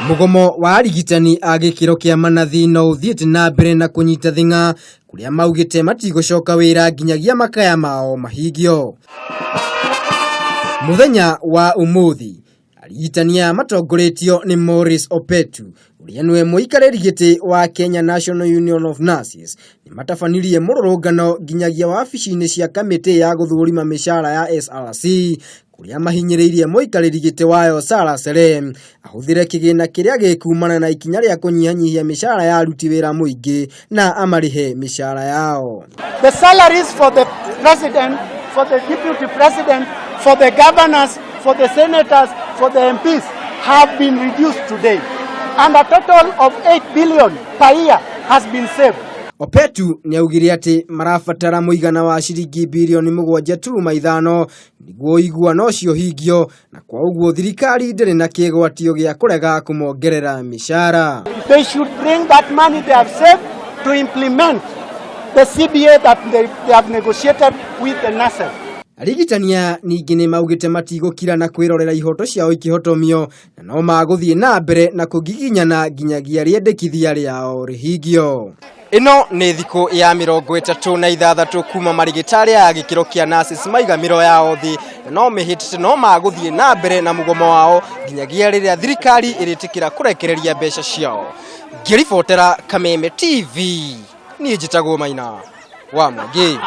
Mũgomo wa arigitani a gĩkĩro kĩa manathi no ũthiĩte na mbere na kũnyita thing'a kũrĩa maugĩte matigũcoka wĩra nginyagia makaya mao mahingio. Mũthenya wa ũmũthĩ arigitani aya matongoretio nĩ Maurice Opetu ũrĩa nĩwe mũikarĩri gĩtĩ wa Kenya National Union of Nurses nĩ matabanirie mũrũrũngano nginyagia wabici-inĩ cia kamĩtĩ ya gũthũrima mĩcara ya SRC kũrĩa mahinyĩrĩirie mũikarĩri gĩtĩ wayo Sarah Serem ahũthĩre kĩgĩna kĩrĩa gĩkumana na ikinya rĩa kũnyihanyihia mĩcara ya aruti wĩra mũingĩ na amarĩhe mĩcara yao. The salaries for the president, for the deputy president, for the governors, for the senators, for the MPs have been reduced today. And a total of 8 billion per year has been saved. Opetu nĩ augire atĩ marabatara mũigana wa ciringi birioni 7.5 nĩguo ũiguano ũcio ũhingio na kwa ũguo thirikari ndĩrĩ na kĩgwatio gĩa kũrega kũmongerera mĩcara. They should bring that money they have saved to implement the CBA that they have negotiated with the nurses. Arigitani ningĩ nĩ maugĩte matigũkira na kwĩrorera ihoto ciao ikĩhotomio na no magũthiĩ na mbere na kũgiginyana nginyagia rĩendekithia rĩao rĩhingio. Ĩno nĩ thikũ ya 36 kuma marigĩtarĩ a gĩkĩro kĩa nurses maiga mĩro yao thĩ na no mĩhĩtĩte no magũthiĩ na mbere na mũgomo wao nginyagia rĩrĩa thirikari ĩrĩtĩkĩra kũrekereria mbeca ciao. Ngĩribotera Kameme TV, niĩ njĩtagwo Maina wa Mũingĩ.